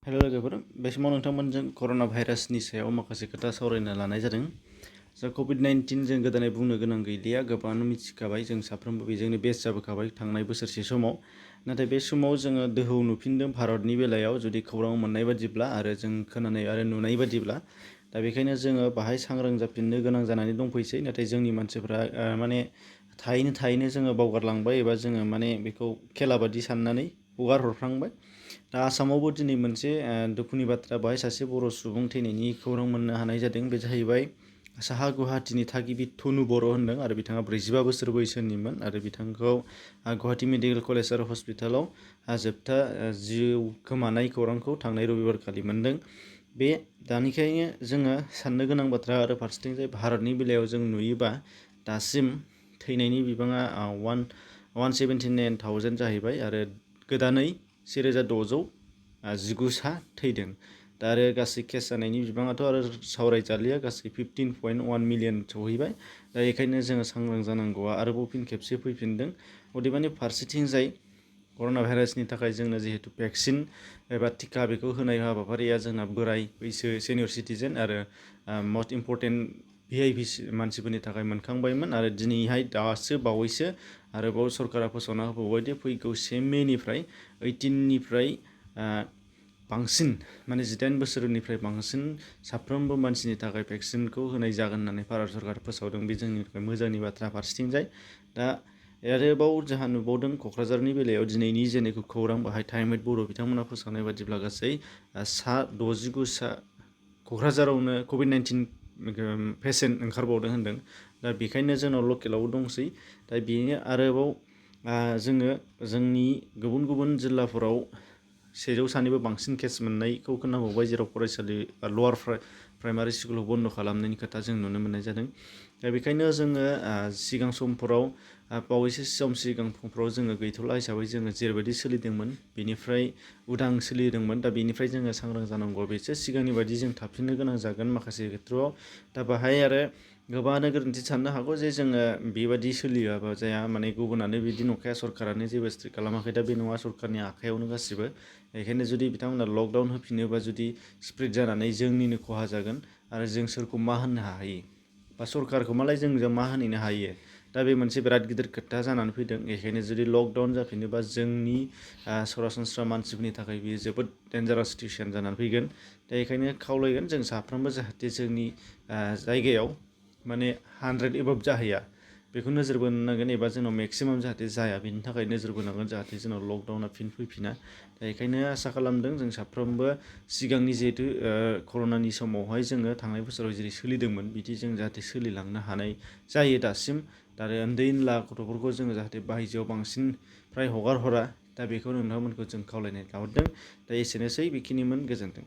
हेल' लोगोफोर, बे समाव नोंथांमोनजों कर'ना भाइरासनि सायाव माखासे खोथा सावरायनो लानाय जादों। covid-19 जों गोदानै बुंनो गोनां गैलिया, गोबाङानो मिथिखाबाय, जों साफ्रोमबो बेजोंनो बेस जाबोखाबाय थांनाय बोसोरसे समाव। नाथाय बे समाव जोङो दोहौ नुफिनदों भारतनि बेलायाव, जुदि खौरां मोननाय बादिब्ला आरो जों खोनानाय आरो नुनाय बादिब्ला। दा बेखायनो जोङो बाहाय सांग्रां जाफिननो गोनां जानानै दंफैसै। नाथाय जोंनि मानसिफ्रा माने थायैनो जोङो बावगारलांबाय एबा जोङो माने बेखौ खेला बादि साननानै हगार हरफ्रांबाय। दा आसामावबो दिनै मोनसे दुखुनि बाथ्रा, बाहाय सासे बर' सुबुं थैनायनि खौरां मोननो हानाय जादों। बे जाहैबाय साहा गुवाहाटीनि थागिबि धनु बर' होनदों आरो बिथाङा 45 बोसोर बैसोनिमोन आरो बिथांखौ गुवाहाटी मेडिकेल कलेज आरो हस्पिटालाव जोबथा जिउ खोमानाय खौरांखौ थांनाय रबिबारखालि मोनदों। बे दानिखायनो जोङो साननो गोनां बाथ्रा आरो फारसेथिंजाय भारतनि बेलायाव जों नुयोबा दासिम थैनायनि बिबाङा 179,000 जाहैबाय आरो गोदानै 1,619 सा थैदों। दा आरो गासै केस जानायनि बिबाङाथ' आरो सावरायजालिया, गासै 15.1 मिलियन सहैबाय। दा बेखायनो जोङो सांग्रां जानांगौआ आरोबाव फिन खेबसे फैफिनदों। अदेबानि फारसेथिंजाय कर'ना भाइरासनि थाखाय जोंनो जिहेतु भेक्सिन एबा टिका बेखौ होनाय हाबाफारिया जोंना बोराय बैसो सिनियर सिटिजेन आरो मस्ट इम्परटेन्ट VIP मानसिफोरनि थाखाय मोनखांबायमोन आरो दिनैहाय दासो बावैसो आरोबाव सरकारा फोसावना होबावबायदि फैगौ 1 मेनिफ्राय 18निफ्राय बांसिन माने 18 बोसोरनिफ्राय बांसिन साफ्रोमबो मानसिनि थाखाय भेक्सिनखौ होनाय जागोन होननानै भारत सरकारा फोसावदों। बे जोंनि थाखाय मोजांनि बाथ्रा फारसेथिंजाय। दा आरोबाव जोंहा नुबावदों क'क्राझारनि बेलायाव दिनैनि जेनेखि खौरां, बाहाय टाइमेट बर' बिथांमोना फोसावनाय बादिब्ला गासै 69 सा क'क्राझारावनो covid-19 पेसेन्ट ओंखारबावदों होनदों। दा बेखायनो जोंनाव लकेलावबो दंसै। दा बेनो आरोबाव जोङो जोंनि गुबुन गुबुन जिल्लाफोराव 100 सानिबो बांसिन केस मोननायखौ खोनाबावबाय, जेराव फरायसालि लवार प्राइमारि स्कुलाव बन्द' खालामनायनि खोथा जों नुनो मोननाय जादों। दा बेखायनो जोङो सिगां समफोराव बावैसो सम सिगांफ्राव जोङो गैथ'ला हिसाबै जोङो जेरैबायदि सोलिदोंमोन बेनिफ्राय उदां सोलिदोंमोन। दा बेनिफ्राय जोङो सांग्रां जानांगौ, बेसो सिगांनि बायदि जों थाफिननो गोनां जागोन माखासे खेथ्रआव। दा बाहाय आरो गोबाङानो गोरोन्थि साननो हागौ जे जोङो बेबायदि सोलियाबा जाया, माने गुबुनानो बिदि नंखाया, सरकारानो जेबो स्ट्रिक्ट खालामाखै। दा बे नङा, सरकारनि आखायावनो गासिबो। बेखायनो जुदि बिथांमोना लकडाउन होफिनोबा जुदि स्प्रेड जानानै जोंनिनो खहा जागोन आरो जों सोरखौ मा होननो हायो बा सरकारखौ मालाय जों मा होनहैनो हायो। दा बे मोनसे बिराद गिदिर खोथा जानानै फैदों। बेखायनो जुदि लकडाउन जाफिनोबा जोंनि सरासनस्रा मानसिफोरनि थाखाय बेयो जोबोद डेन्जारास सिटुवेसन जानानै फैगोन। दा बेखायनो खावलायगोन जों साफ्रोमबो जाहाथे जोंनि जायगायाव माने 100 एबभ जाहैया, बेखौ नोजोर बोनो नांगोन एबा जोंनाव मेक्सिमाम जाहाथे जाया, बेनि थाखाय नोजोर बोनांगोन जाहाथे जोंनाव लकडाउना फिन फैफिना। दा बेखायनो आसा खालामदों जों साफ्रोमबो सिगांनि जिहेतु कर'नानि समावहाय जोङो थांनाय बोसोराव जेरै सोलिदोंमोन बिदि जों जाहाथे सोलिलांनो हानाय जायो दासिम। दा आरो उन्दै उनला गथ'फोरखौ जोङो जाहाथे बायजोआव बांसिन फ्राय हगार हरा, दा बेखौ नोंथांमोनखौ जों खावलायनाय लाहरदों। दा एसेनोसै, बेखिनिमोन, गोजोन्थों।